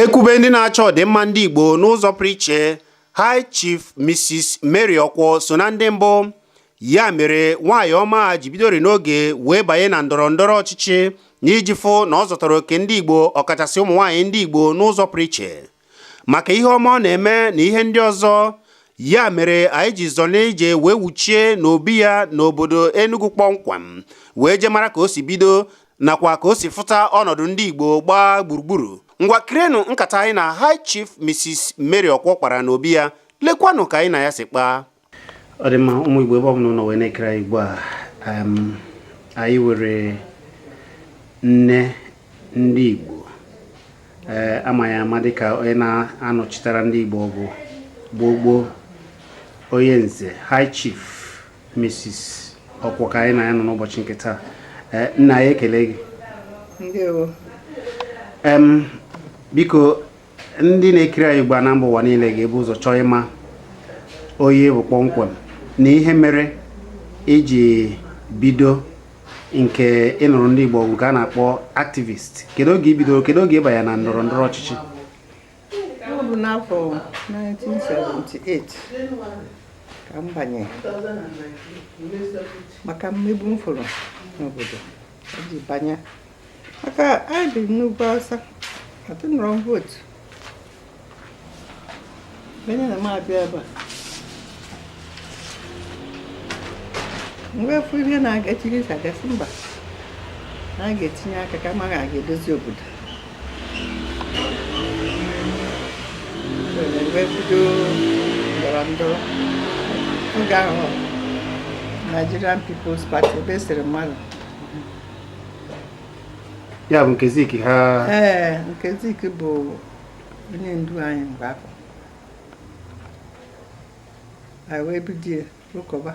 Ekwube ndị na-achọ ọdịmma ndị Igbo n'ụzọ pụrụ iche, High Chief Mrs. Mary Okwo so na ndị mbụ. Ya mere nwaanyị ọma a ji bidori n'oge wee banye na ndọrọ ndọrọ ọchịchị na iji fụ na ọ zọtara oke ndị Igbo, ọkachasị ụmụ nwaanyị ndị Igbo n'ụzọ pụrụ iche maka ihe ọma ọ na-eme na ihe ndị ọzọ. Ya mere anyị ji zọlie ije wee wuchie n'obi ya n'obodo Enugu kpọmkwem, wee jee mara ka o si bido nakwa ka o si fụta ọnọdụ ndị Igbo gbaa gburugburu. Ngwa, kirienụ nkata anyị na High Chief Mrs. Mary Okwo kpara n'obi ya. Lekwanụ ka anyị na ya si kpaa. Ọ dị mma, ụmụ Igbo, ebe ọ bụla ụnọ wee na-ekiri anyị ugbu a, anyị were nne ndị Igbo, ee, ama ya ama dịka onye na-anọchitere ndị Igbo bụ gboo gboo, onye nze High Chief Mrs. Okwo, ka anyị na ya nọ n'ụbọchị nke taa. Ee, nna ya, ekele gị. Ndewo. Biko, ndị na-ekiri anyị ugbu a na mba ụwa niile ga-ebu ụzọ chọọ ịma onye bụ kpọmkwem na ihe mere iji bido nke ịnụrụ ndị Igbo nke a na-akpọ activist. Kedu oge i bidoro? Kedu oge ị banye na ndọrọ ndọrọ ọchịchị? Ọ bụ n'afọ 1978 ka m banye maka mmegbu m fụrụ n'obodo eji banye, maka anyị bi n'ugwu Awụsa, atụnụrọ m vootu banye na m abịa ebe a mgbe fụ ihe na-aga etu ihe si agasị mba na a ga-etinye aka ka amaghị a ga-edozi obodo. Mgbe bido ndọrọ ndọrọ oge ahụ, Nigerian People's Party, ebe esere mmadụ. Ya bụ nke Zik ha? Ee, nke Zik bụ onye ndu anyị mgbe afọ. Anyị wee bido kpokọba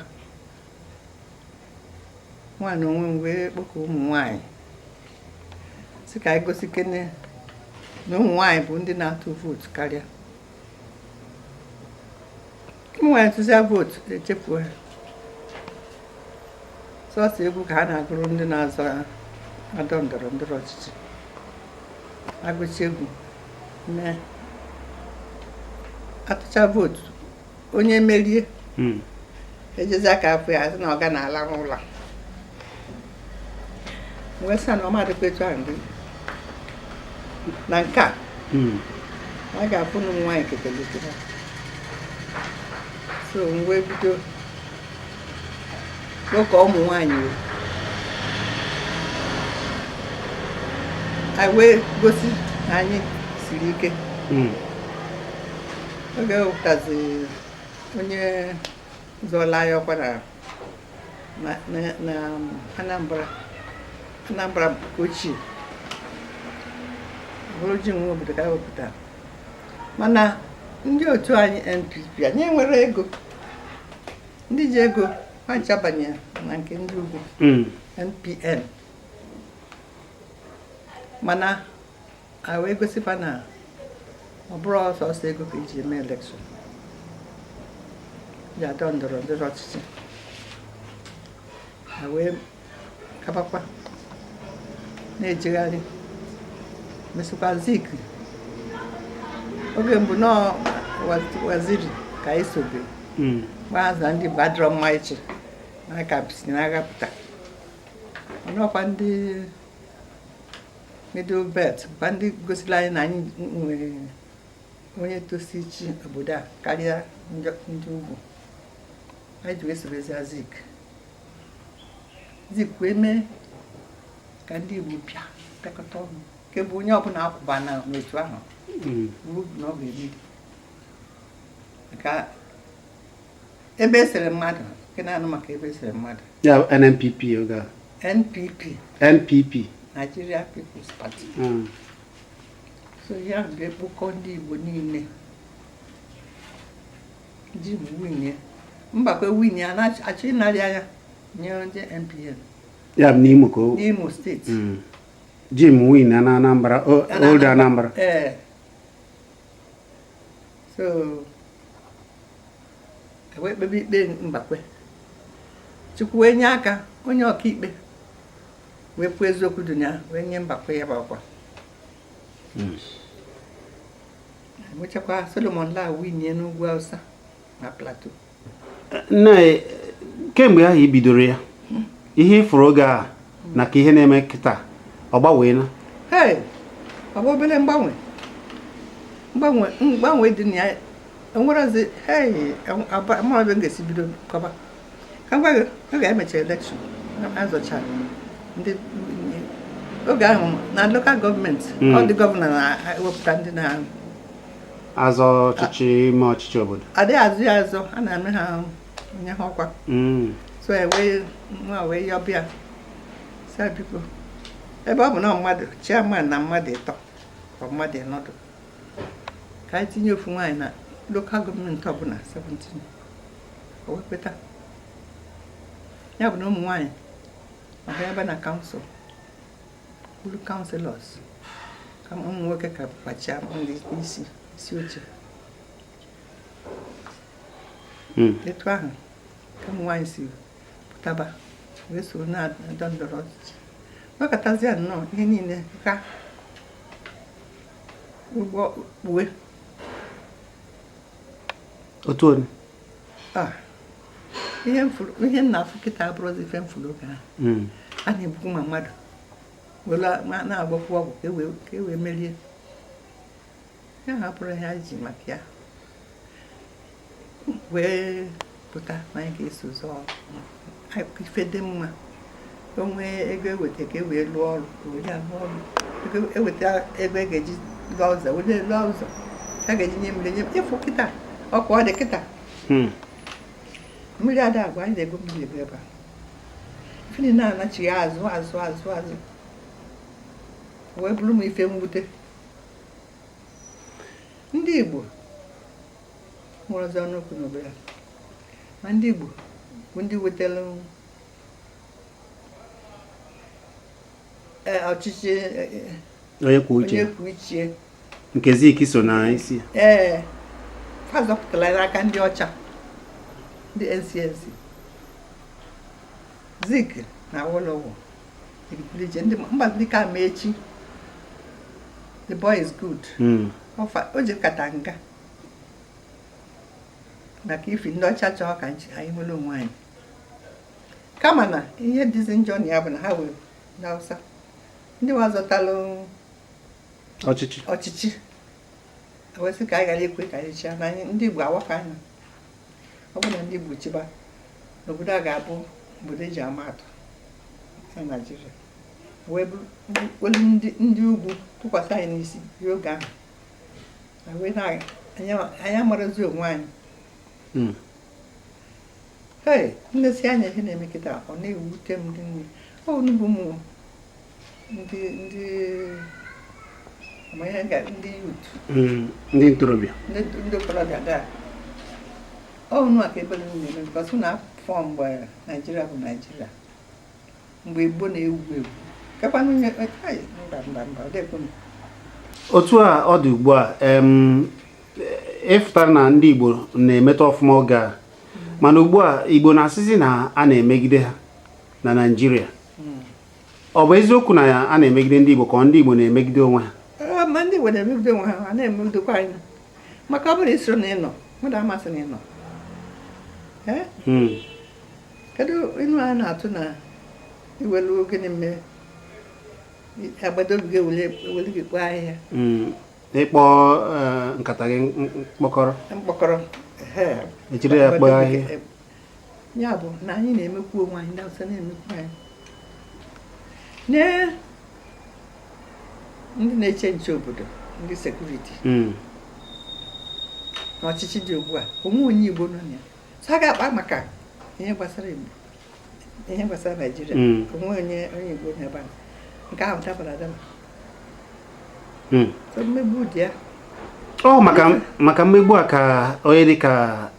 nwaanyị onwe m, wee kpọkọ ụmụ nwaanyị sị ka anyị gosi kene na ụmụ nwaanyị bụ ndị na-atụ vootu karịa. Ụmụ nwaanyị tụzia vootu, echefuo ha. Sọsọ egwu ka ha na-agụrụ ndị na-azọ adọ ndọrọ ndọrọ ọchịchị. Agụcha egwu mee, atụcha vootu, onye merie, ejezi aka afọ ya, sị na ọ ga na-ala n'ụlọ. Wee sị na ọ madịkwa etu ahụ dị na nke a. A ga-afụ na ụmụ nwaanyị kekelekere. So m wee bido kpọkọọ ụmụ nwaanyị o. Anyị wee gosi na anyị siri ike. Oge wepụtazi onye zọọla anyị ọkwa na Anambra, Anambra nke ochie, bụrụ ji nwe obodo ka a wepụtara. Mana ndị otu anyị NPP, anyị enwere ego. Ndị ji ego ha ncha banye na nke ndị ugwu, NPN. Mana a wee gosikwa na ọ bụrụ ọsọsọ ego ka eji eme election, ji adọ ndọrọ ndọrọ ọchịchị. A wee kabakwa na-ejegharị, mesịkwa Zik. Oge mbụ nọọ Waziri ka anyị sobe gbaza ndị Igbo adịrọ mma iche n'aka si n'agha pụta. Ọnụọkwa ndị Middle Belt kwa ndị gosiri anyị na anyị nwere onye tosi ichi obodo a karịa ndị ugwu. Anyị ji wee sobezie Zik. Zik wee mee ka ndị Igbo bịa bịakọta ọnụ, nke bụ onye ọbụla akwụba na n'otu ahụ ruo na ọ ga-emeri, maka ebe esere mmadụ nke na-anụ maka ebe esere mmadụ. Ya bụ NNPP oge a? NPP. NPP. Nigeria People's Party. So ya bụ ekpokọ ndị Igbo niile ji win. Mbakwe win, a na-achọ ịnarị anya nye ndị NPN. Ya bụ n'Imo ka o N'Imo Steeti. Jim win na Anambra, Old Anambra. Ee, so wee kpebe ikpe Mbakwe. Chukwu wee nye aka, onye ọkaikpe wee kwuo eziokwu dị na ya, wee nye Mbakwe ya bụ ọkwa. Enwechakwa Solomon Lar winie n'ugwu Awụsa na Plateau. Nne, kemgbe ahụ i bidoro ya, ihe ị fụrụ oge a na ka ihe na-eme kịta, ọ gbanweela? Hey, ọ bụ obere mgbanwe mgbanwe mgbanwe dị na ya enwerezi. Hey, amara ebe m ga-esi bido kọba. Ka m gwa gị, oge emechara election, azọchara ndị oge ahụ na local government, ọ dị governor na-ewepụta ndị na azọ ọchịchị ime ọchịchị obodo. Adịghị azụ ya azọ, a na-eme ha onye ha ọkwa. So ewee nwa wee yọbịa si ya, biko, ebe ọ bụ na mmadụ chairman na mmadụ ịtọ ka mmadụ ịnọdụ, ka anyị tinye ofu nwaanyị na local government ọbụla 17. O wee kweta. Ya bụ na ụmụ nwaanyị ọbịa ebe na council bụrụ councillors, ka ụmụ nwoke ka bụkwa chairman, ndị isi isi oche. Etu ahụ ka ụmụ nwaanyị si pụtaba wee soro na-adọ ndọrọ ọchịchị. Nọkọtazie nnọọ, ihe niile ka ụgbọ kpuwe. Otu onye. Ah, ihe m fụrụ, ihe m na-afụ kịta abụrụzi ife m fụrụ oge ahụ. A na-egbukwu ma mmadụ were na-agbakwu ọgwụ ka e wee merie ya. Ha bụrụ ihe anyị ji maka ya wee pụta na anyị ga-eso zọọ ife dị mma. O nwee ego eweta ka e wee lụọ ọrụ, were ya lụọ ọrụ. Ego eweta, ego e ga-eji lụọ ụzọ, were lụọ ụzọ. A ga-eji nye mmiri, nye ịfụ kịta ọkụ ọ dị kịta. Mmiri ada agwa anyị na-ego mmiri ebe ebe a. Ife niile na-anachighị azụ azụ azụ azụ wee bụrụ m ife mwute. Ndị Igbo nwere ọzọ ọnụokwu n'obodo a, ma ndị Igbo bụ ndị wetara ọchịchị onye kwuo uche onye ya. Kwuo uche. Nke Zik so na isi ya. Ee, fa zọpụtara n'aka ndị ọcha, ndị NCNC, Zik na Awolowo ije ndị mba dịka Amaechi, the boy is good. Ọfa o jikọta nga maka ifi ndị ọcha chọọ ka anyị nwere onwe anyị. Kama na ihe dịzi njọ na ya bụ na ha were ndị Hausa, ndị wazọtalụ ọchịchị. Ọchịchị wee sị ka anyị ghara ekwe ka anyị chịa na anyị ndị Igbo awakọ anya. Ọ bụrụ na ndị Igbo chịba n'obodo a, ga-abụ obodo eji ama atụ na Naịjirịa. Wee welu ndị ugwu tụkwasị anyị n'isi oge ahụ. Na wee na anyị amarazi onwe anyị. Hei, nlesi anya ihe na-eme kịta, ọ na-ewute m. Ndị nne ọ bụ ụmụ ndị ama ihe ndị youth. Ndị ntorobịa. Ndị okorobịa daa ọ unu a ka ebere unu na-eme, because unu afọ mgbe Naijiria bụ Naijiria, mgbe Igbo na-ewu ewu kekwanụ onye. Ai, mba, mba, mba, ọ dịghị m. Otu a ọ dị ugbu a, ịfụtara na ndị Igbo na-emeta ọfụma oge a, mana ugbu a Igbo na-asịzi na a na-emegide ha na Naịjirịa. Ọ bụ eziokwu na a na-emegide ndị Igbo, ka ọ ndị Igbo na-emegide onwe ha? Ee, ma ndị Igbo na-emegide onwe ha, ha na-emegidekwa anyị, maka ọ bụrụ isoro na ịnọ mmadụ amasị na ịnọ. Ee? Kedu inu a na-atụ na iwelu gịnị mee agbata obi gị ewele gị kpoo ahịhịa? Ịkpọ nkata gị mkpọkọrọ. Mkpọkọrọ, ehe. Ejiri ya kpoo ahịhịa. Ya bụ na anyị na-emekwu onwe anyị, ndị Awụsa na-emekwu anyị. Nee ndị na-eche nche obodo, ndị security na ọchịchị dị ugbu a, onwe onye Igbo nọ na ya. So a ga-akpa maka ihe gbasara Igbo, ihe gbasara Naijiria, onwe onye Igbo nọ ebe a. Nke ahụ dabara adaba. So mmegbu dị ya. Ọ maka mmegbu a ka onye dịka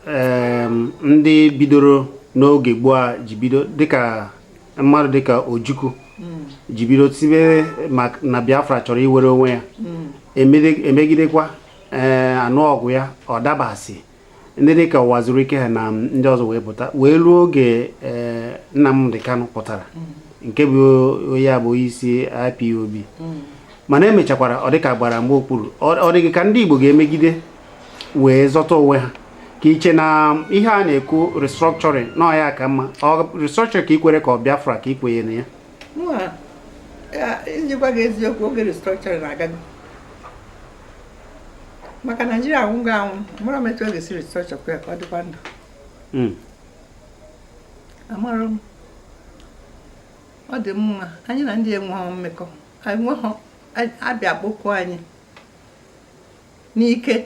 ndị bidoro n'oge gboo a ji bido, dịka mmadụ dịka Ojukwu ji bido tibe na Biafra chọrọ iwere onwe ya. Emegidekwa ee anụ ọgụ ya, ọ dabasị. Ndị dịka Uwazuruike ha na ndị ọzọ wee pụta, wee ruo oge Nnamdi Kanu pụtara, nke bụ onye a bụ onye isi IPOB. Mana emechakwara ọ dịka gbara mgbe okpuru. Ọ dịghị ka ndị Igbo ga-emegide wee zọta onwe ha, ka iche na ihe a na-ekwu restructuring na ọ ya ka mma. Ọ restructuring ka ikwere, ka ọ Biafra ka ikwenye na ya? Mụa ya, iji gwa gị eziokwu, oge restructuring na-agago, maka Naijiria anwụgo anwụ. Mara m etu ọ ga-esi restructure kwa ya ka ọ dịkwa ndụ. Amara m. Ọ dị mma anyị na ndị enweghị mmekọ, enweghị abịa kpokọ anyị n'ike.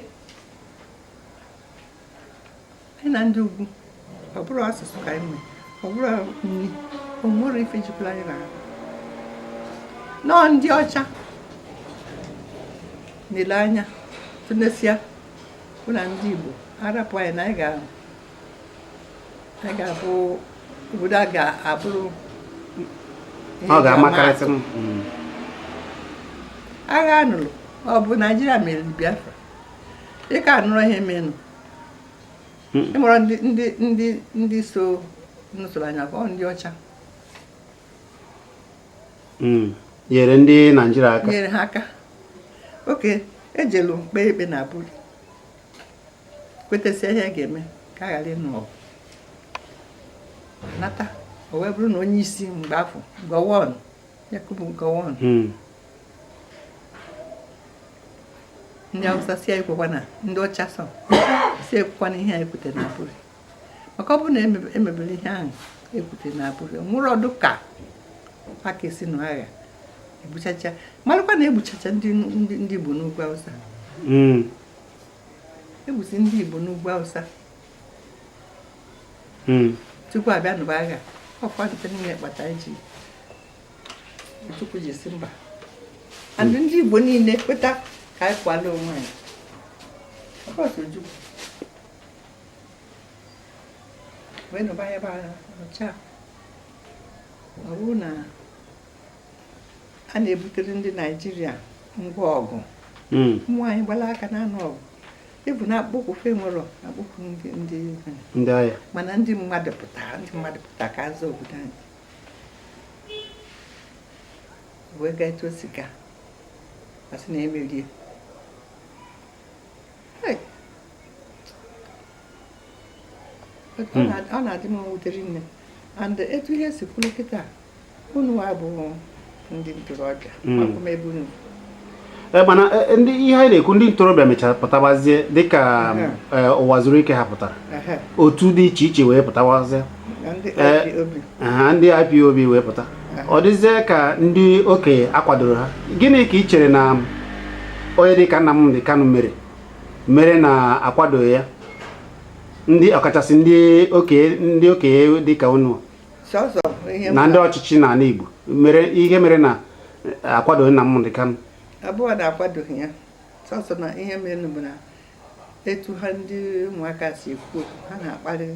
Anyị na ndị ugwu, ọ bụrụ asụsụ ka anyị nwee, ọ bụrụ nri, o nwere ife jikwara anyị na ha. Nọọ ndị ọcha na-ele anya tụnesịa hụ na ndị Igbo arapụ anyị na anyị ga-abụ obodo a ga-abụrụ ihe Ọ eji ama ga-amakarịsị atụ. m. Agha a nụrụ, ọ bụ Naijiria meriri Biafra. Ịka anụrụ ihe menụ. Ịmụrụ ndị so nusoro anya, ọ ndị ọcha Nyere ndị Naijiria aka. Nyere ha aka. Oke ejelu kpee ikpe na Abuja, kwetasịa ihe a ga-eme ka a ghara ịnụ ọgụ, nata. O wee bụrụ na onye isi mgbe afọ, Gowon, Yakubu Gowon, ndị Hausa si ekwekwa na ndị ọcha so si ekwekwa na ihe a ekwutere na Abuja, maka ọ bụrụ na emebere ihe ahụ ekwutere na Abuja, nwụrụ ọdụ ka aka esi nụ agha egbuchacha. Malụkwa na egbuchacha ndị Igbo n'ugwu Hausa. Egbusi ndị Igbo n'ugwu Hausa tupu abịa nụba agha. Ọkwa nte niile kpata iji Chukwu ji si mba, and ndị Igbo niile kweta ka anyị kwala onwe anyị. Ọkọs Ojukwu wee nụba ya bụ agha ọcha. Ọ bụrụ na a na-ebutere ndị Naijiria ngwa ọgụ, ụmụ anyị gbara aka na-anụ ọgụ ịbụ na akpụkpọ fe nwere akpụkpọ ndị Ndị agha. Mana ndị mmadụ pụtara, ndị mmadụ pụtara ka azụ obodo anyị wee gaa etu o si gaa, asị na emerie. Hey! Ọ na-adị m mwutere nne, and etu ihe si kwuru kịta, unu abụ ndị ntorobịa. Akwụ m ebe unu. Ee, mana ndị ihe anyị na-ekwu, ndị ntorobịa mechara pụtabazie dịka ụwa zuru ike ha pụtara, otu dị iche iche wee pụtawazie. Na ndị IPOB. Ha ndị IPOB wee pụta. Ọ dịzie ka ndị okenye akwadoro ha. Gịnị ka ị chere na onye dịka Nnamdi Kanu mere na akwadoghị ya, ndị ọkachasị ndị okenye dịka unu Sọsọ ihe na ndị ọchịchị n'ala Igbo mere ihe mere na akwadoghị Nnamdi Kanu? Abụọ na-akwadoghị ya, sọsọ na ihe mere bụ na etu ha ndị ụmụaka si ekwu okwu, ha na-akparị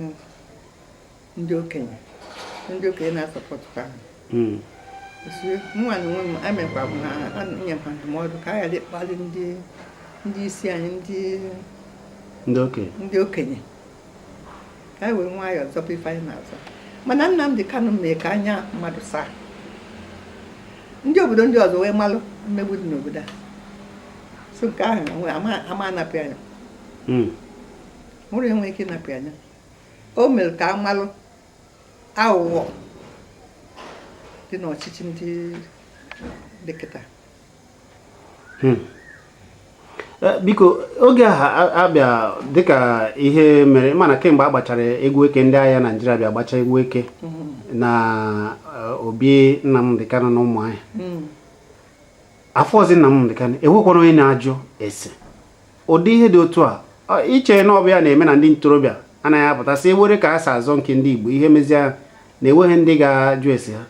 ndị okenye. Ndị okenye na-asọpọtụkwa ha. Nwa na onwe m emekwa m ha, nye m ha ndụmọdụ ka a ghara ịkparị ndị isi anyị, ndị Ndị okenye. Ndị okenye, ka anyị were nwayọọ zọpụ ife anyị na-azọ. Mana Nnamdi Kanu mee ka anya mmadụ saa, ndị obodo ndị ọzọ wee malụ mmegbu dị n'obodo a. So nke ahụ ama anapụ anya. Nwere enwe ike ịnapụ anya. O mere ka amalụ aghụghọ dị n'ọchịchị ndị dị kịta. Biko, oge ahụ abịa dịka ihe mere, mana kemgbe a gbachara egwu eke, ndị agha Naijiria bịa gbacha egwu eke na obi Nnamdi Kanu na Ụmụahịa, afọ ọzọ Nnamdi Kanu enwekwana onye na-ajụ ese ụdị ihe dị otu a. Iche na ọ bụ ya na-eme na ndị ntorobịa anaghị apụta sị ewere ka ha si azọ nke ndị Igbo, ihe mezie na enweghị ndị ga-ajụ ese ha?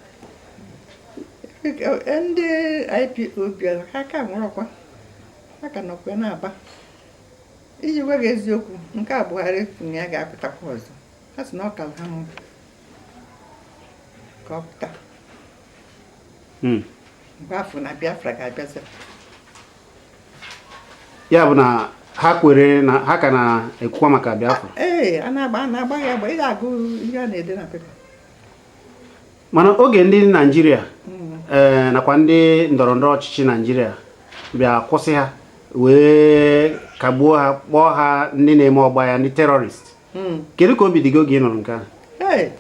Ndị IPOB ha ka nwụrọkwa, ha ka nọkwa na-aba. Iji gwa gị eziokwu, nke a Buhari kwuru na ya ga-apụtakwa ọzọ, ha sị na ọ kara ha mma ka ọ pụta. Mgbe afọ na Biafra ga-abịazi. Ya bụ na ha kwere na ha ka na-ekwukwa maka Biafra? Ee, a na-agba ya agba. Ị ga-agụ ihe a na-ede na pepa. Mana oge ndị Naijiria, ee, nakwa ndị ndọrọ ndọrọ ọchịchị Naijiria Bịa kwụsị ha, wee kagbuo ha, kpọọ ha ndị na-eme ọgba ya, ndị terrorist. Kedu ka obi dị gị oge ị nụrụ nke ahụ? Ee,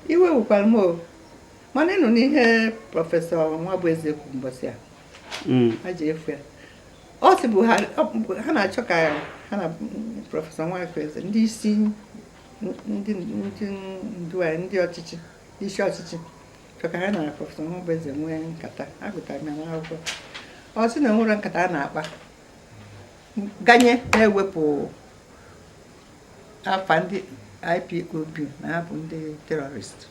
iwe wukwara m o, mana ịnụ n'ihe Professor Nwabueze kwuru mbọsị a, ha ji efu ya. Ọ sị Buhari ha na-achọ ka ha na Professor Nwabueze, ndị isi, ndị ndu anyị, ndị ọchịchị, ndị isi ọchịchị, chọ ka ha na Professor Nwabueze nwee nkata. Agụtara m ya n'akwụkwọ. Ọ sị na enwere nkata a na-akpa ganye na-ewepụ afa ndị IPOB na ha bụ ndị terrorist.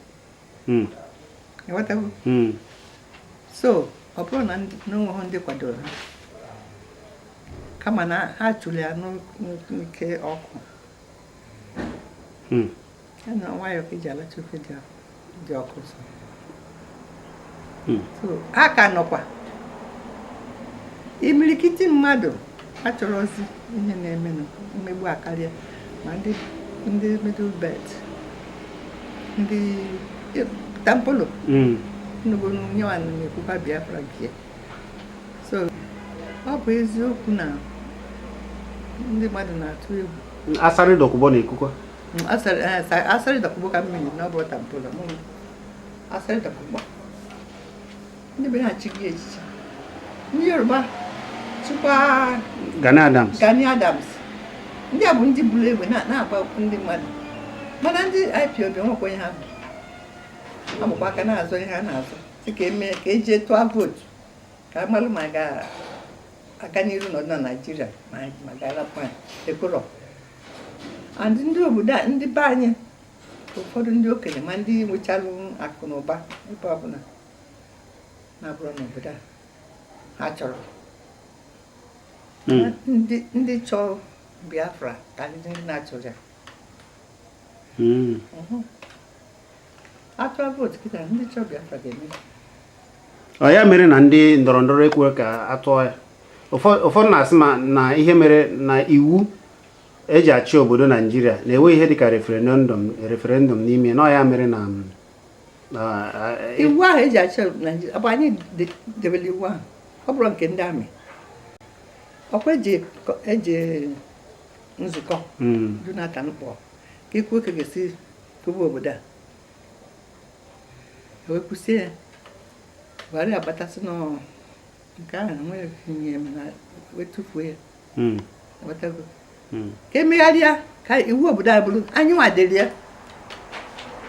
Ịghọtago? So ọ bụrụ na na onweghị ndị kwadoro ha, kama na ha chụrụ ya n'ike ọkụ. Ya na nwayọọ ka eji alacha ofe dị ọkụ so. So ha ka nọkwa imirikiti mmadụ achọrọzi ihe na-emenụ, mmegbu akarịa, ma ndị Middle Belt, ndị Tompolo. Nnukwu nyewa na-ekwukwa Biafra nke ya. So ọ bụ eziokwu na ndị mmadụ na-atụ egwu. Asari Dokubo na-ekwukwa. Asari Dokubo ka mmiri na ọ bụ Tompolo. Asari Dokubo, ndị be na-achị gị echichi, ndị Yoruba chịkwa. Gani Adams. Gani Adams. Ndị a bụ ndị buru egbe na-agba ndị mmadụ, mana ndị IPOB nwekwa onye ha bụ. Ha bụkwa aka na-azọ ihe ha na-azọ, sị ka eme ka eje tụọ vootu ka amalụ ma ga-aga n'iru n'ọdụ na Naịjirịa, ma ga-arapụ anyị ekwurọ. And ndị obodo a, ndị be anyị, ụfọdụ ndị okenye, ma ndị nwechalụ akụ na ụba ebe ọbụla na-abụrụ n'obodo a, ha chọrọ ndị chọrọ Biafra karịrị ndị na-achọrọ ya. Atụọ vootu kịta, ndị chọrọ Biafra ga-eme. Ọ ya mere na ndị ndọrọ ndọrọ ekwere ka atụọ ya. Ụfọdụ na-asị ma na ihe mere na iwu eji achị obodo Naijiria na-enwe ihe dịka referendum n'ime na ọ ya mere na Iwu ahụ eji achị Naijiria, ọ bụ anyị debere iwu ahụ. Ọ bụrụ nke ndị amị ọkwa eji nzukọ Jonathan kpọọ ka ikwu ka ga-esi kwụba obodo a, wee kwụsie ya. Buhari abatasị nọ nke ahụ enweghị ihe na wee tụfuo ya. Ghọtago? Ka emegharịa ka iwu obodo a bụrụ anyị nwa dere ya,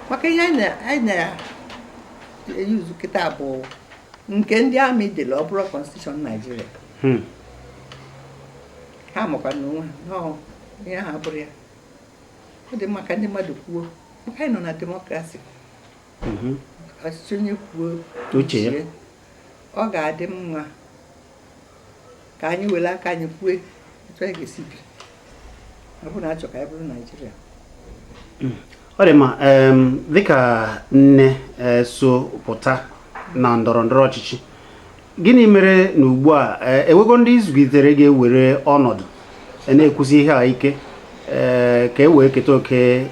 maka ihe anyị na-eyuzu kịta bụ nke ndị amị dere, ọ bụrụ constitution Naijiria. Ha makwa n'onwe ha nọọ ihe ahụ abụrụ ya. Ọ dị mma ka ndị mmadụ kwuo, maka anyị nọ na democracy. Ọchịchị onye kwuo uche ya. Ọ ga-adị mma ka anyị were aka anyị kwue etu anyị ga-esi bi, ọ bụrụ na achọ ka anyị bụrụ Naijiria. Ọ dị mma. Dịka nne, so pụta na ndọrọ ndọrọ ọchịchị, gịnị mere na ugbu a enwego ndị zụlitere ga-ewere ọnọdụ na-ekwusi ihe a ike, ka e wee keta oke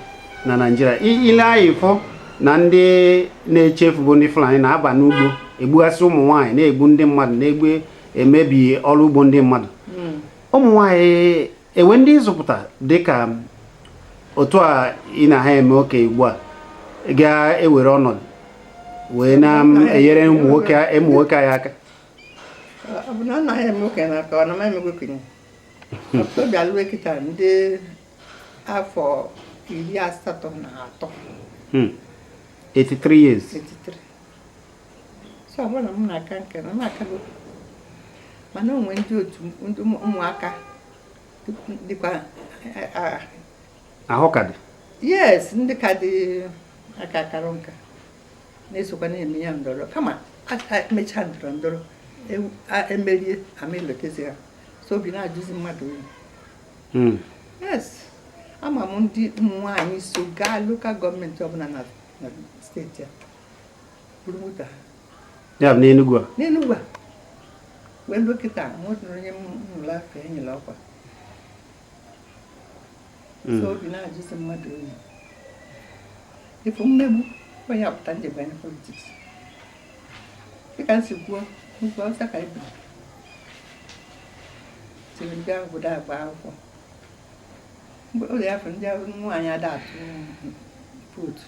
na Naịjirịa? Ile anyị fụ na ndị na-echefu bụ ndị Fulani na-aba n'ugbo, egbugasị ụmụ nwaanyị, na-egbu ndị mmadụ, na-egbu, emebi ọrụ ugbo ndị mmadụ, ụmụ nwaanyị. Enwe ndị ịzụpụta dịka otu a ị na ha eme oke ugbu a ga-ewere ọnọdụ wee na-enyere ụmụ nwoke anyị aka? Ọ bụ na ọ naghị eme okenye na ka ọ na m emegwe okenye. Ọtụtụ bịa kịta, ndị afọ 83. 83 years. 83. So ọ bụrụ na m na-aka nka na m akago, mana o nwee ndị otu, ndị ụmụaka dịkwa Ahụ ka dị. Yes, ndị ka dị aka akara nka na-esokwa na-eme ya ndọrọ, kama emechaa ndọrọ ndọrọ emerie, ama elotezi ha. So obi na-ajụzi mmadụ oyi. Yes, ama m ndị ụmụ nwaanyị so gaa local government ọbụla na steeti a, buru moto ha. Ya bụ n'Enugu a? N'Enugwu a. Wee luo kịta, nwetara onye m nụrụ afọ enyere ọkwa. So obi na-ajụzi mmadụ oyi. Ifu mmegbu onye apụta njem banye politics, dịka m si kwuo, ugwu Awụsa ka anyị bi. Siri bịa obodo a gbaa akwụkwọ. Mgbe oge afọ ndị nwaanyị ada atụ vootu.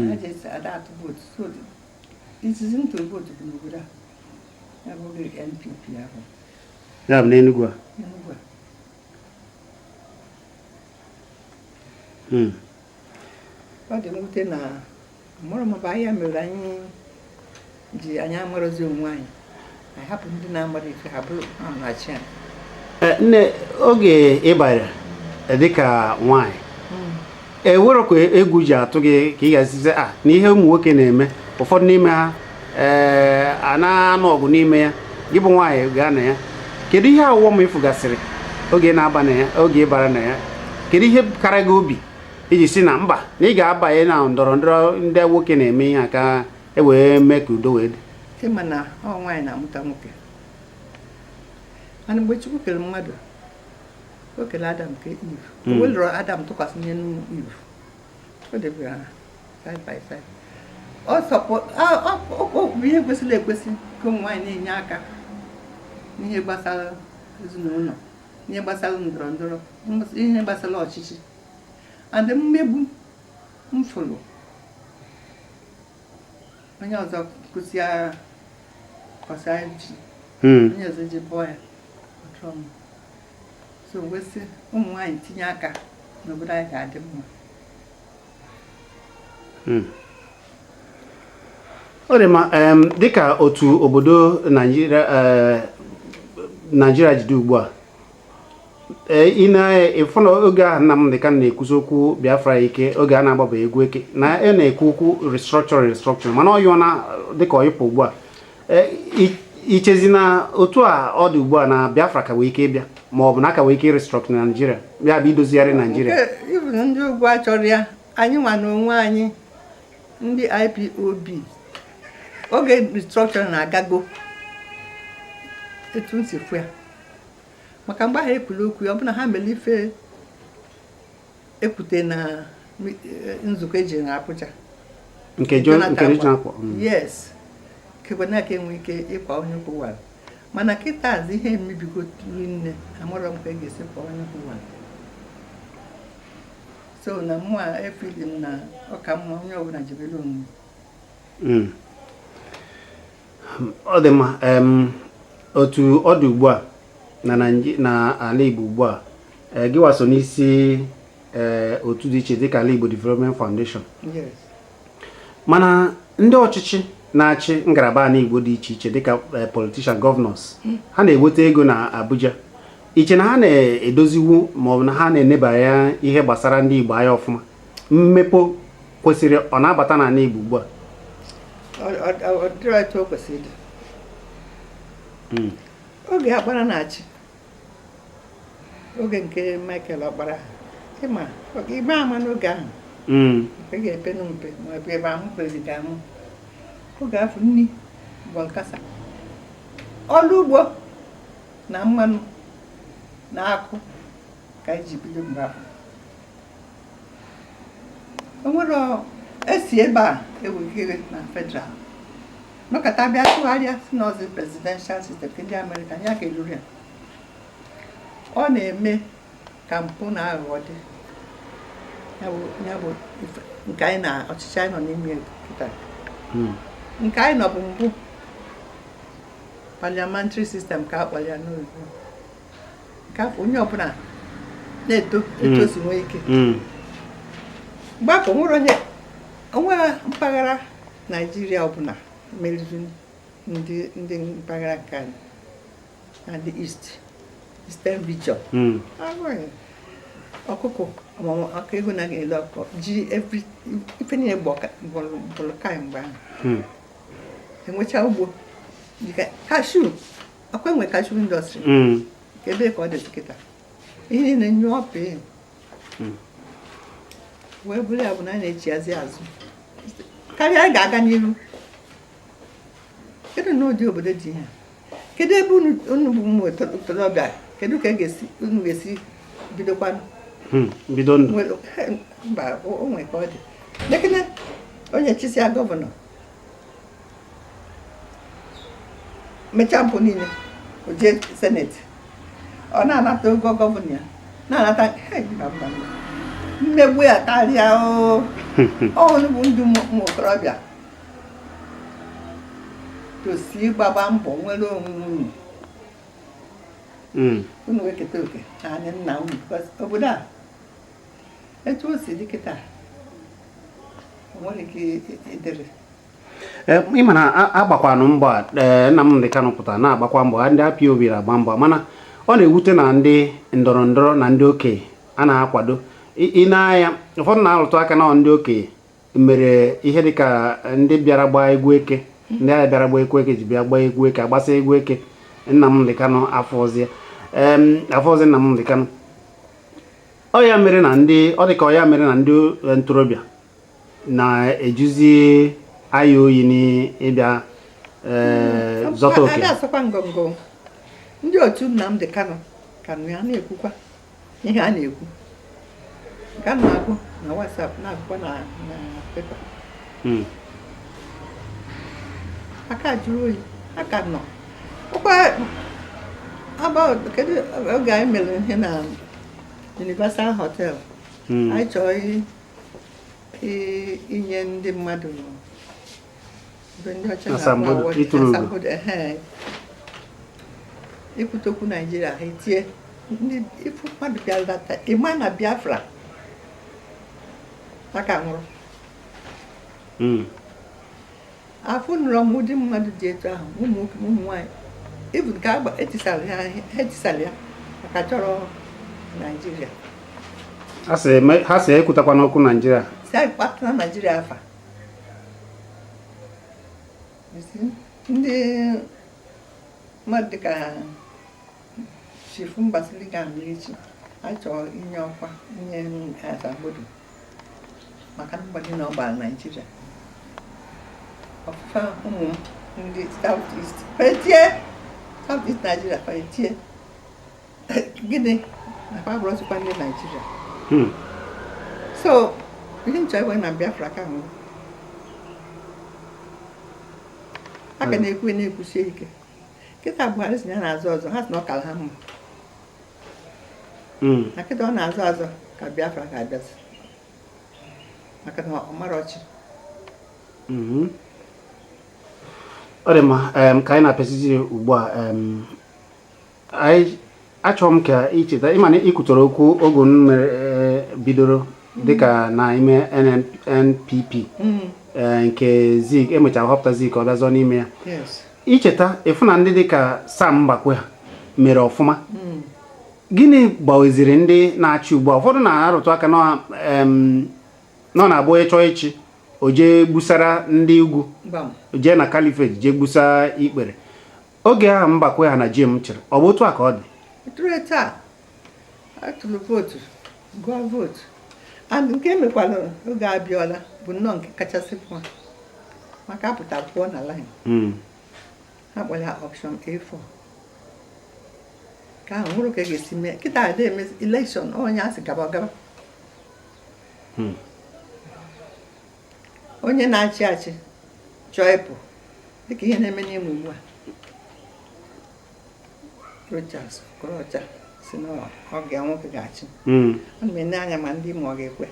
Ha ji esi ada atụ vootu, so izizi m tụrụ vootu bụ n'obodo a, ya bụ oge NPP ahụ. Ya bụ n'Enugu a? Enugu a. Ọ dị mwute na mụrụ m bụ ahịa mere anyị ji anyị amarọzi onwe anyị, anyị hapụ ndị na-amara ife ha bụrụ ha na-achị anyị. Nne, oge ị banyere dịka nwaanyị, ewerokwa egwu ji atụ gị ka ị ga-asịzi a na ihe ụmụ nwoke na-eme, ụfọdụ n'ime ha ee a na-anụ ọgụ n'ime ya, gị bụ nwaanyị gaa na ya, kedu ihe awụwọ m ịfụgasịrị oge na-aba na ya, oge ịbara na ya, kedu ihe kara gị obi iji si na mba na ị ga-abanye na ndọrọ ndọrọ ndị nwoke na-eme ihe a ka e wee mee ka udo wee dị? Ịma na ọ nwaanyị na-amụta nwoke, mana mgbe Chukwu kere mmadụ, o kere Adam ke Eve. O welụrụ Adam tụkwasị n'elu Eve, o debere ha side by side. Ọ sọpụ ọ bụ ihe kwesịrị ekwesị ka ụmụ nwaanyị na-enye aka n'ihe gbasara ezinụlọ, ihe gbasara ndọrọ ndọrọ, ihe gbasara ọchịchị. And mmegbu m fụrụ, onye ọzọ kụsịa kọsịa ji, onye ọzọ ji bọọ ya ọchọrọ m, so wesị ụmụ nwaanyị tinye aka n'obodo anyị ga-adị mma. Ọ dị mma. Dịka otu obodo Naijiria Naijiria jide ugbu a, ị na-efu na oge ahụ Nnamdị Kanu na-ekwusi okwu Biafra ike, oge a na-agbaba egwu eke na e na-ekwu okwu restructuring, restructuring, mana ọ yụọ na dịka ọyịpụ ugbu a. Ichezi na otu a ọ dị ugbu a na Biafra ka nwee ike ịbịa, ma ọ bụ na aka nwee ike restructure na Naijiria, ya bụ idozigharị Naijiria? Nke even ndị ugwu achọrọ ya, anyị nwa na onwe anyị ndị IPOB, oge restructuring na-agago etu m si fụ ya, maka mgbe ahụ ekwuru okwu ya, ọ bụ na ha mere ife ekwute na nzukọ eji na Abuja. Nke John Jonathan nke Jonathan kwọ. Yes, kekwe na aka enwe ike ịkwa onye kwụwara, mana kịta azụ ihe emebigo nne, amarọ m ka e ga-esi kwa onye kwụwara. So na mụa efili m na ọ ka mma onye ọbụla jebere onwe. Ọ dị mma. Otu ọ dị ugbu a na ala Igbo ugbu a, gịwa so n'isi otu dị iche dịka Ala Igbo Development Foundation. Yes. Mana ndị ọchịchị na-achị ngalaba ala Igbo dị iche iche, dịka politician, governors, ha na-eweta ego na Abuja. Iche na ha na-edoziwu maọbụ na ha na-enebanye ihe gbasara ndị Igbo anya ọfụma, mmepe kwesịrị ọ na-abata n'ala Igbo ugbu a? Ọ dịrọ etu o kwesịrị ịdị. Oge Ọkpara na-achị, oge nke Michael Ọkpara, ịma ime ama n'oge ahụ, ị ga-epenu mpe ma ọ bụ ebe ahụ kwesịrị gị ahụ. Oge afọ nni bọlkasa, ọrụ ugbo na mmanụ na akụ ka anyị ji bido. Mgbe ahụ o nwere esi ebe a eweghere na federal nọkọta bịa tụgharịa si na ọzọ presidential system nke ndị Amerịka ya ka eluru ya, ọ na-eme ka mpụ na aghụghọ dị. Ya bụ nke anyị na ọchịchị anyị nọ n'ime kịta. Nke anyị nọ bụ mbụ parliamentary system ka a kpọrọ ya n'oyibo. Nke afọ onye ọbụla na-eto etu o si nwee ike. Mgbe afọ nwere onye onwe mpaghara Naijiria ọbụla meriri ndị mpaghara nke anyị na ndị Eastern Region. Agụghị ọkụkọ ọmụmụ ọkụ ego na-ele ọkụ ji every ife niile bụ bụrụ kai mgbe ahụ. Enwecha ugbo dịka cashew, ọkwa enwe cashew industry. Ebe ka ọ dị kịta, ihe niile nyụọ pee wee bụrụ ya bụ na a na-echiazi azụ karịa anyị ga-aga n'ihu. Kedu na ụdị obodo dị ihe a? Kedu ebe unu bụ ụmụ ntorobịa, kedu ka unu ga-esi bidokwanụ? Bido ndụ. Mba, o nwere ka ọ dị. Lekene onye chisia governor mechaa mpụ niile, o jee senate. Ọ na-anata ụgwọ governor ya, na-anata. Hey, mba, mba, mba. Mmegbu ya karịa o. Ọ bụ ndụ ụmụ okorobịa tosi ịgbaba mbọ nwere onwe unu. Unu wee keta oke na anyị nna unu, because obodo a, etu o si dị kịta, o nwere ike ịdịrị. Ee, ị ma na agbakwanụ mbọ a, ee, Nnamdị Kanụ pụtara na-agbakwa mbọ, ndị IPOB na-agba mbọ, mana ọ na-ewute na ndị ndọrọ ndọrọ na ndị okenye a na-akwado. Ị na-anya, ụfọdụ na-arụtụ aka na ndị okenye mere ihe dịka ndị bịara gbaa egwu eke, ndị agha bịara gbaa egwu eke ji bịa gbaa egwu eke, agbasa egwu eke Nnamdị Kanụ afọzie, afọzie Nnamdị Kanụ. Ọ ya mere na ndị, ọ dị ka ọ ya mere na ndị ntorobịa na-ejuzi aya oyi n'ịbịa, ee, zọta oke. A ga-asọkwa ngọngọ. Ndị otu Nnamdị Kanụ ka nọ ya na-ekwukwa ihe a na-ekwu nke a na-agụ na WhatsApp, na-agụkwa na paper. Aka jụrụ oyi, aka nọ ọkwa. About kedu oge anyị mere ihe na Universal Hotel? Anyị chọrọ inye ndị mmadụ ebe ndị ọcha na-akpọ Asambodo, award, ịtụrụ ugo. Asambodo, ehe. Ikwute okwu Naijiria, ha etie ndị ifu mmadụ bịara data ịma na Biafra aka nwụrụ. Afụ nụrụ m ụdị mmadụ dị etu ahụ, ụmụ nwoke ma ụmụ nwaanyị, even ka agba etisara ya, ha etisara ya maka chọrọ Naijiria. Ha sị ekwutakwa n'okwu Naijiria. Si anyị kpatara Naijiria afa. You see, ndị mmadụ dịka Chief Mbasiliga Amaechi, a chọrọ inye ọkwa, inye asambodo maka mbọ niile ọ gbara Naijiria. Ọfụfa ụmụ m ndị South East fetie, South East Nigeria fetie gịnị na fa bụrụzikwa ndị Naijiria. So ihe nchọ ịgwa na Biafra ka nwụrụ, a ka na-ekwu, na-ekwusie ike. Kịta Buhari si na ya na-azọ ọzọ, ha si na ọ kara ha mma. Na kịta ọ na-azọ azọ ka Biafra ga-abịazi, maka na ọ mara ọchị. Ọ dị mma. Ka anyị na-apịasịzi ugbu a, anyị achọrọ m ka icheta, ịma na ikwutere okwu oge m mere, bidoro dịka na ime NPP, nke Zik emechara họpụta Zik ọ bịa zọọ n'ime ya. Icheta ịfụ na ndị dịka Sam Mbakwe ha mere ọfụma. Gịnị gbaweziri ndị na-achị ugbu a? Ụfọdụ na-arụtụ aka na ọ na-abụ onye chọọ ịchị, o jee gbusara ndị ugwu, jee na caliphate, jee gbusa ikpere. Oge ahụ Mbakwe ha na Jim chịrị, ọ bụ otu a ka ọ dị? Tụrụ taa, atụrụ vootu, gụọ vootu, and nke emekwara oge abịọla bụ nnọọ nke kachasị mma, maka apụta pụọ na line. Ha kpọrọ ya option A4 ka ahụ nwụrụ ka e ga-esi mee. Kịta ada eme election, onye a sị gaba gaba. Onye na-achị achị chọọ ịpụ, dịka ihe na-eme n'Imo ugbu a, Rochas Okorocha si na ọ ga nwoke ga-achị. Ana m ene anya ma ndị Imo ọ ga-ekwe,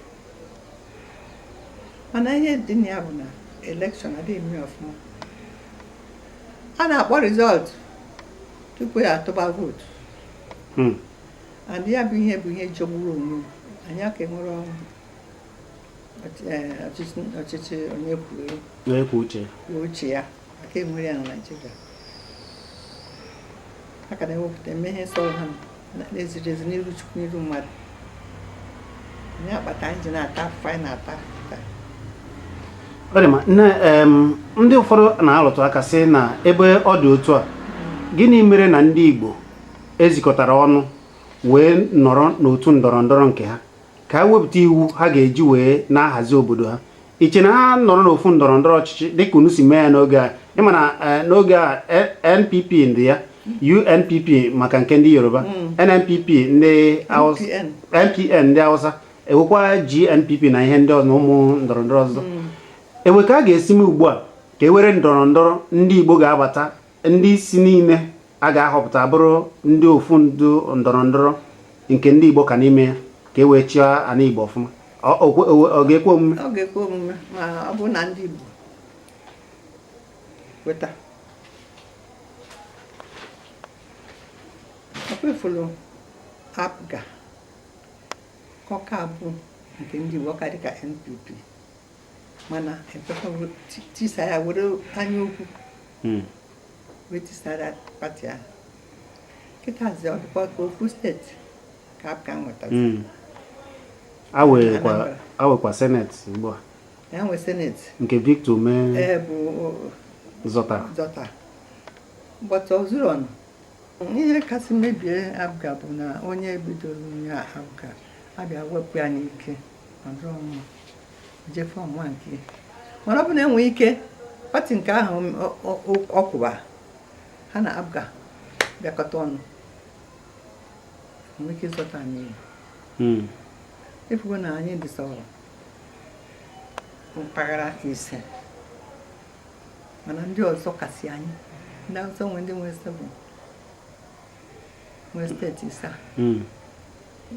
mana ihe dị na ya bụ na election adịghị eme ọfụma. A na-akpọ result tupu ya atụba vootu. And ya bụ ihe jọgburu onwe m. Anyị aka enwere ọchịchị onye kwuo Na-ekwu uche. Kwuo uche ya, aka enwere ya na Naịjirịa. A ka na-ewepụta eme ihe sọrọ ha na-eziri ezi n'iru Chukwu, n'iru mmadụ. Anyị akpata anyị ji na-ata afụfụ anyị na-ata taa. Ọ dị mma, nne. Ndị ụfọdụ na-alụtụ aka sị na ebe ọ dị otu a, gịnị mere na ndị Igbo ezikọtara ọnụ wee nọrọ n'otu ndọrọ ndọrọ nke ha, ka ha wepụta iwu ha ga-eji wee na-ahazi obodo ha? Iche na ha nọrọ n'ofu ndọrọ ndọrọ ọchịchị dịka unu si mee ya n'oge a, ịma na n'oge a, NPP ndị ya, UNPP maka nke ndị Yoruba, NNPP ndị Hausa, NPN. NPN ndị Hausa, ewekwa GNPP na ihe ndị ọzọ na ụmụ ndọrọ ndọrọ ọzọ. Ewe ka a ga-esi mee ugbu a ka e were ndọrọ ndọrọ ndị Igbo ga-abata ndị isi niile? A ga-ahọpụta bụrụ ndị ofu ndu ndọrọ ndọrọ nke ndị Igbo ka n'ime ya, ka e wee chịa ana Igbo ọfụma. Ọ ga-ekwe omume? Ọ ga-ekwe omume ma ọ bụrụ na ndị Igbo kweta. Ọ kwefuru APGA ka ọ ka bụ nke ndị Igbo, ọ ka dịka NPP, mana ekwekwa tisa ya were anya ukwu wee tisara party ahụ. Kịtazi ọ dịkwa ka ofu steeti ka APGA nwetazi. Awekwa Anambra. Awekwa senate ugbu a. Ya nwe senate. Nke Victor Umeh ee, bụ zọtara. Zọta, but ọ zuru ọnụ. Ihe kasị mebie APGA bụ na onye bidoro ya APGA abịa wepụ ya n'ike, ọ dịrọ mma jee form nke ya. Mana ọ bụ na enwe ike party nke ahụ ọ kwụba ha na APGA bịakọta ọnụ, nwee ike ịzọta anyị. Ifugo na anyị dị sọ mpaghara 5, mana ndị ọzọ kasị anyị, ndị ọzọ nwee, ndị nwee 7, nwee steeti 7,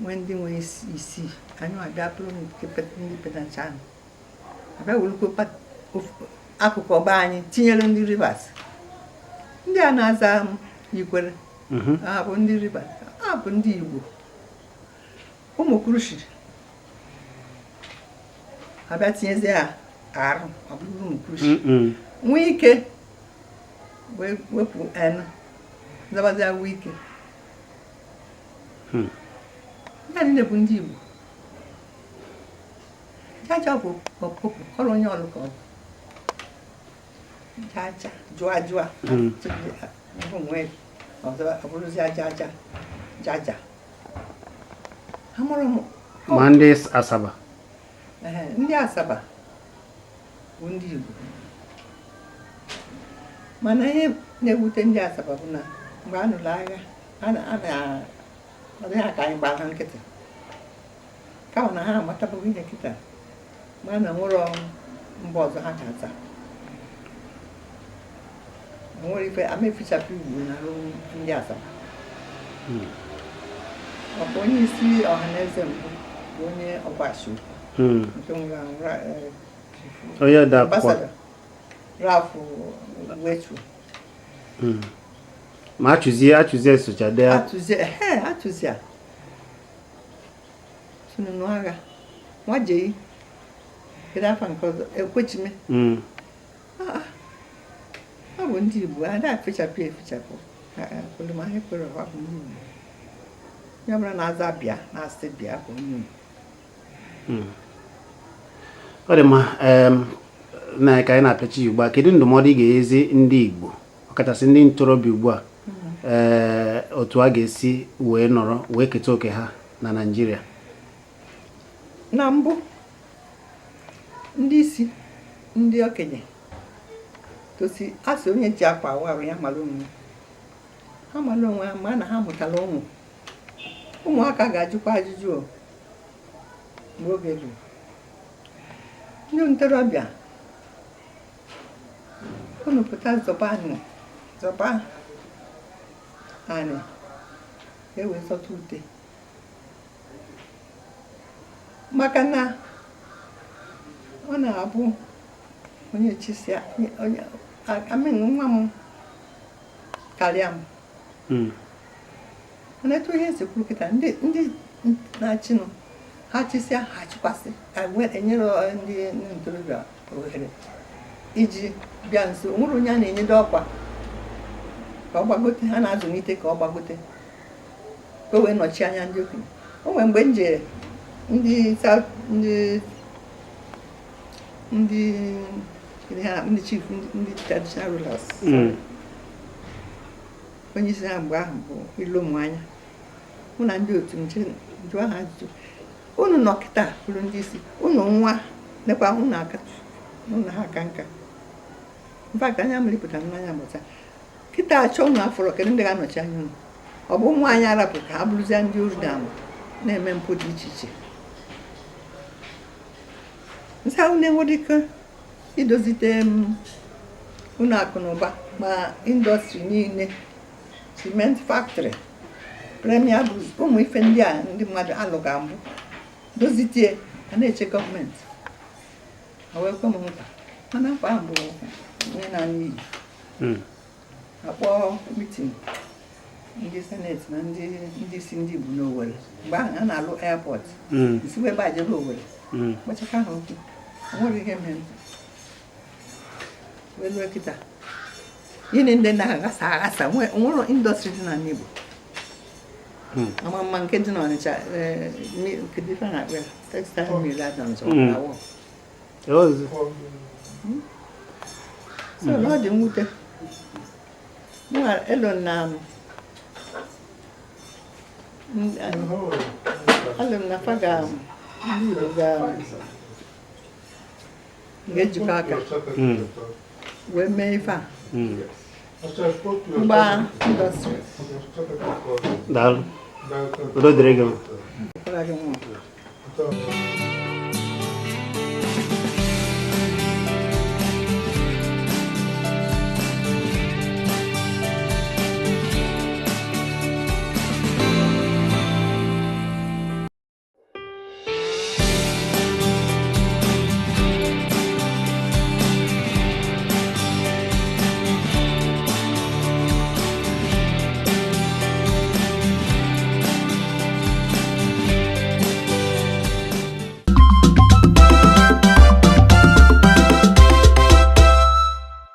nwee ndị nwee 6. Anyị abịa bụrụ nke ndị penacha ahụ abịa welukwa akụkụ ọba anyị tinyere ndị Rivers, ndị a na-aza m Ikwere. Ha bụ ndị Rivers, ha bụ ndị Igbo. Ụmụ Kurushi abịa tinyezie ha arụ, ọ bụrụ ụmụ Kurushi. Nwee ike wee wepụ n zabazie Wike. Ndị a niile bụ ndị Igbo. Jaja bụ ọpụpụ ọrụ onye ọlụ ka ọ bụ jaja jụa jụa bụ nwee ọ bụrụzie aja aja jaja amụrụ m. Ma ndị Asaba? Ehe, ndị Asaba bụ ndị Igbo, mana ihe na-ewute ndị Asaba bụ na mgbe a nụrụ agha ọ dịghị ka anyị gbaa ha nkịtị, kama na ha amatabaghị ihe kịta ma na nwere mba ọzọ ha ga-aza. Nwere ife ama efichapụ Igbo na arụ ndị Asaba. Ọ bụ onye isi Ọhaneze mbụ bụ onye Ọgwashi Ukwu nke nwụrụ anwụ, Onye ode akwụkwọ. Ambassador Ralph Uwechue. Ma achụzie socha dee. Atụzie, ehe, atụzie sununu agha nwajeyi. Kedu afa nke ọzọ? Ekwechime. Ah, ọ bụ ndị Igbo a na-efechapụ efechapụ. Kwelu ma anyị kwere, ọ bụ ndị Igbo. Onye ọbụla na-aza bịa na-asị bịa bụ onye Igbo. Ọ dị mma. Na ka anyị na-apịachi ugbu a, kedu ndụmọdụ ị ga-enyezi ndị Igbo, ọkachasị ndị ntorobịa ugbu a, ee, otu a ga-esi wee nọrọ wee keta oke ha na Naịjirịa? Na mbụ, ndị isi, ndị okenye tosi asị onye ji akwa awụ arụ ya mara onwe ha, mara onwe ha, ma na ha mụtara ụmụ. Ụmụaka ga-ajụkwa ajụjụ o mgbe oge ruru. Ndị ntorobịa, unu pụta zọba anyị, zọba anyị ka e wee zọta ute, maka na ọ na-abụ onye chisia onye amin nwa m karịa m. Mana etu ihe si kwuru kịta, ndị na-achịnụ ha chịsịa, ha chịkwasị enyere ndị ntorobịa ohere iji bịa nso. O nwere onye a na-enyedo ọkwa ka ọ gbagote, ha na-azụlite ka ọ gbagote ka o wee nọchie anya ndị okenye. O nwere mgbe m jere ndị South, ndị kedu ha, ndị chief, ndị traditional rulers. Onye isi ha mgbe ahụ bụ Ilomuanya. Mụ na ndị otu m jee jụọ ha ajụjụ: unu nọ kịta bụrụ ndị isi, unu nwa nekwa unu aka, unu ha aka nka. In fact, anya mmiri pụtara m n'anya mbọcha kịta achọ unu afọrọ. Kedu ndị ga-anọchi anya unu? Ọ bụ ụmụ anyị arapụ ka ha bụrụzie ndị oru na ama na-eme mpụ dị iche iche. Nsị ahụ na-enwere ike idozite m unu akụ na ụba ma industry niile. Cement factory, Premier Bus, ụmụ ife ndị a ndị mmadụ alụga mbụ dozitie, a na-eche gọọmenti o wee kwe m nkwa, mana nkwa ahụ bụ onye na-anya iyi. Akpọ meeting ndị senate na ndị isi ndị Igbo n'Owerri mgbe ahụ a na-alụ airport. Nsikwa ebe a jebe Owerri, kpachakwa ha okwu. O nwere ihe mere wee lue kịta. Gịnị ndị na-aghasa aghasa? Nwere industry dị n'ala Igbo ama mma nke dị n'Ọnịcha, kedu ife a na-akpọ ya, textile mill adị n'Ọnịcha? Awọ. Ozi. So na ọ dị mwute. Mụnwa elo na alụ m na fa ga ndị Igbo ga-ejikọ aka wee mee ife a mgba industry. Daalụ, udo dịrị gị. Kwara gị nwa.